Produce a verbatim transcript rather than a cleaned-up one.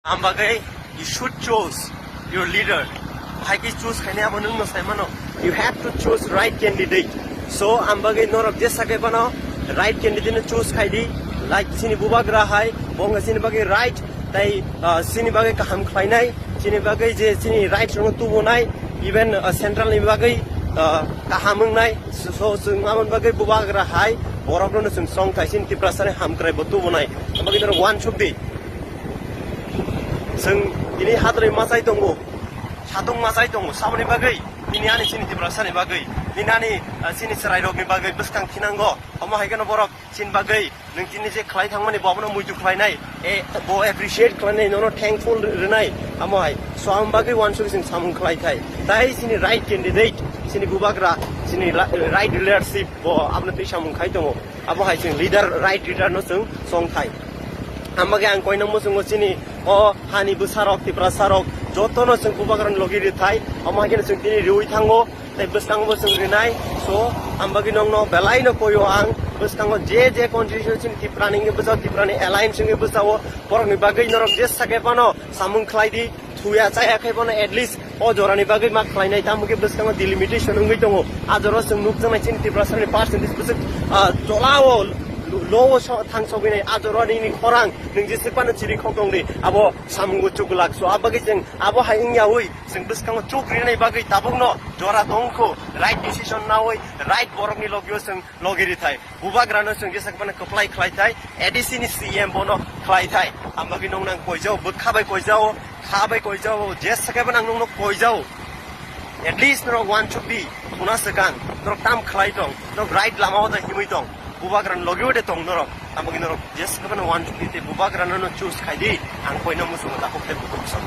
Ambagwi you should choose your leader. Hai khe choose khainai abo nwng no sai mano. You have to choose right candidate. So ambagwi norok jesa khe bono right candidate no choose khai di. Like chini bubagra hai, bo wngkha chini bagwi right, tai, ah, chini bagwi kaham khlainai, chini bagwi je chini right rokno tubunai, even, ah, central ni bagwi, ah, kaham wngnai. So, so chwng aboni bagwi bubagra hai borokno chwng song khai chini Tiprasani hamkrai bo tubunai. Ambagwi norok uansuk di. Chwng tini hadroi machai tongo, satung machai tongo, saboni bagwi, nini ani chini Tiprasani bagwi, nini ani, ah, chini chwrairokni bagwi bwskang thinango. Omo hai kheno borok chini bagwi nwng tini je khlai thangmani bo abono muitu khlainai, e, bo appreciate khlainai, nono thankful rwnai, amo hai. So, am bagwi uansuk chwng samung khlai thai. Tai chini right candidate, chini bubagra, chini la-, right leadership bo abono twi samung khai tongo. Abo hai chwng leader, right leader no chwng song thai. Amo khe ang koinang muchungo chini o hani bwsarok, Tiprasarok, jotono chwng bubagrani logi rithai. Amo hai kheno chwng tini riwi thango, tei bwskango bo chwng rinai. So, ang bagwi nokno belai no koyo ang, bwskango je je constituency chini Tiprani wngwi bwsao, Tiprani alliance wngwi bwsao, borokni bagwi norok jesa khe phano samung khlai di. Thuya chaya khe bono at least o jorani bagwi ma khlainai, tamo khe bwskango delimitation wngwi tongo. A jora chwng nukjaknai chini Tiprasani percentage bwswk, ah, jolao lo-, low-o so-, thang sogwinai. A jora nini khorang nwng jesa phano chiri khok tong di, abo samungo chuklak. So, a bagwi chwng abo hai wngyawi chwng bwskango chuk rinani bagwi tabukno jora tongkho, right decision nawi right borokni logio chwng logi rithai. Bubagrano chwng jesa khe phano kwplai khlai thai, A D C ni C M bono khlai thai. Ang bagwi nokno ang koijao, bwkha bai koijao, kha bai koijao, jesa khe phano ang nokno koijao. At least norok uansuk di, khuna swkang, norok tam khlai tong, norok right lama o da himwi tong, bubagrani logi o de tong norok. Ang bagwi norok jesa khe phano uansuk di tei bubagrano no choose khai di, ang koina muchungo takhuk tei bukhuk sam.